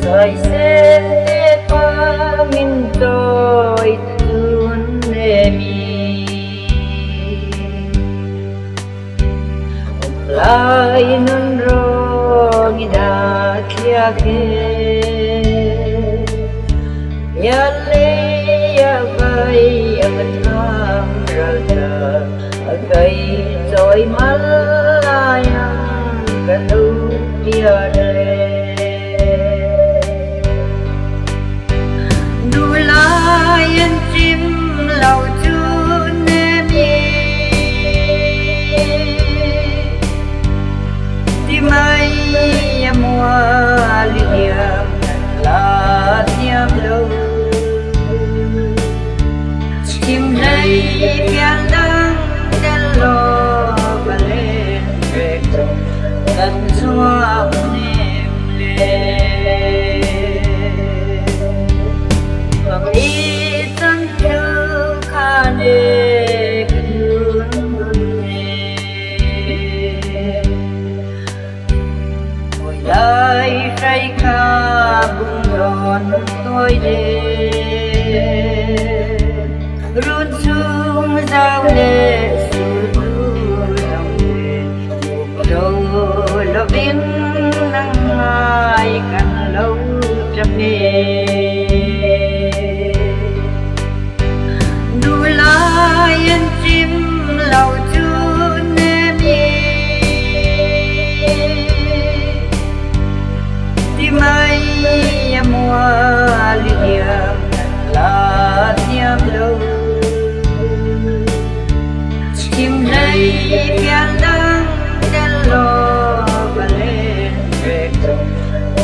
Saisen te pa min chawi thun nemi. Awm lai nun rawng in a thliak he. Pian lei a vai ang a thang ral ta a kai chawi mal lai ang ka lo pian le. Duhlai an chim lo cu nem i ti mei a mual i liam la thiam lo. Chim hlei pial dang tel law ka len rek kan chuak nem le. Bang i chan cu kha ne ka dun nun ne. Ngồi lại say kha bung đòn tôi le. Run chung giao le sul dang lo lovin nang ngai kan lo ṭap e. Duhlai an chim lo cu nem i ti mei a mual i liam la thiam lo. Chim hlei pial dang tel law ka len rek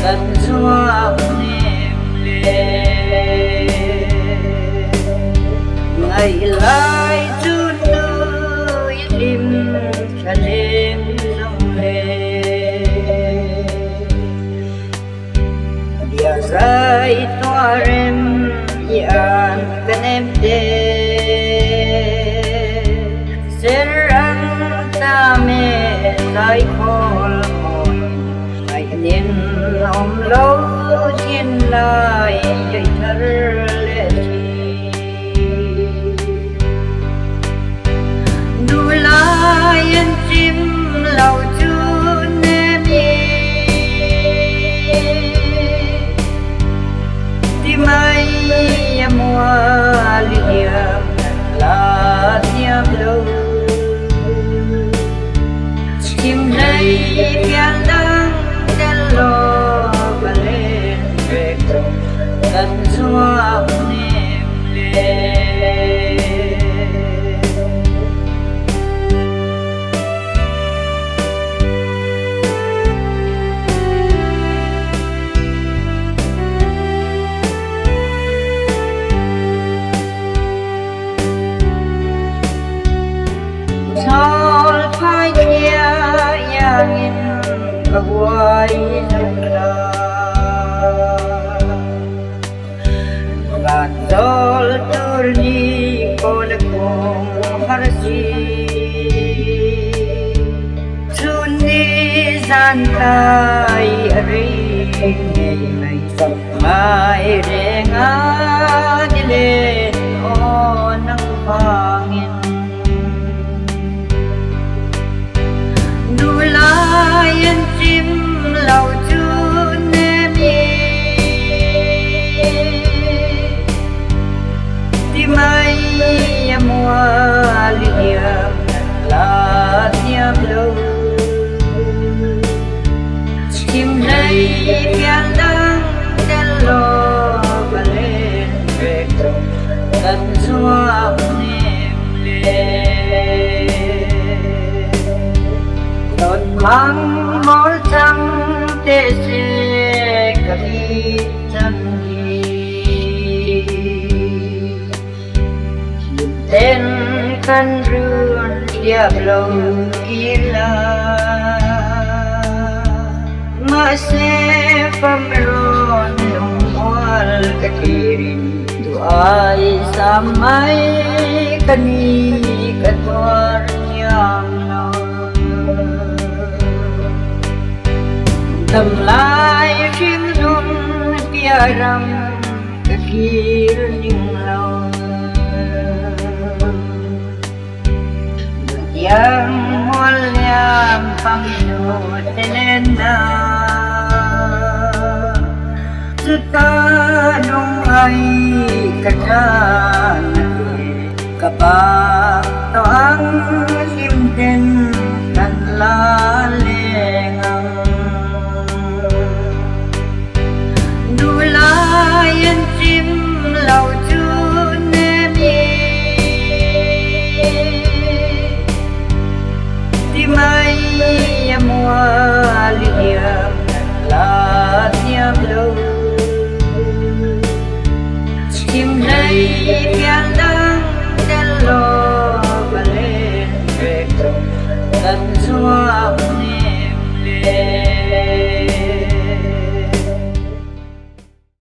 kan chuak nem le. Ngaih lai cu nu i lim thlalem zong le. Bia zai tuarem i an ka nem te. Ser ang ta me sai khawl mawi ngaih nin um lo thin lai iai thar le thi. Duhlai an chim lo cu nem i ti mei a mual i liam la thiam lo. Chim hlei pial dang tel law ka len rek kan chuak nem le. Thawl phai thia iangin ka buai zungzal. Van zawl tur ni kawl kung har si. Chun ni zan tlai a ring ngei mai mai reng a ni len aw nang vangin. Duhlai an chim lo cu nem i ti mei a mual i liam la thiam lo. Chim hlei pial dang tel law ka len rek kan chuak nem le. Ton mang mawl cang te se ka bi cang hi. Ten kan run liap lo kila. Mahse fam rawn lungmual ka thirin tu ai sam mai ka ni ka tuar thiam lo. Dam lai hringnun ram ka thlir ning lo. Tiang mual liam pang nu te len na Chuta nung ai ka than Ka pa to ang hlim ten kan la leng ang. Duhlai an chim lo cu nem i Ti mei a mual i diam la thiam lo. Chim hlei pial.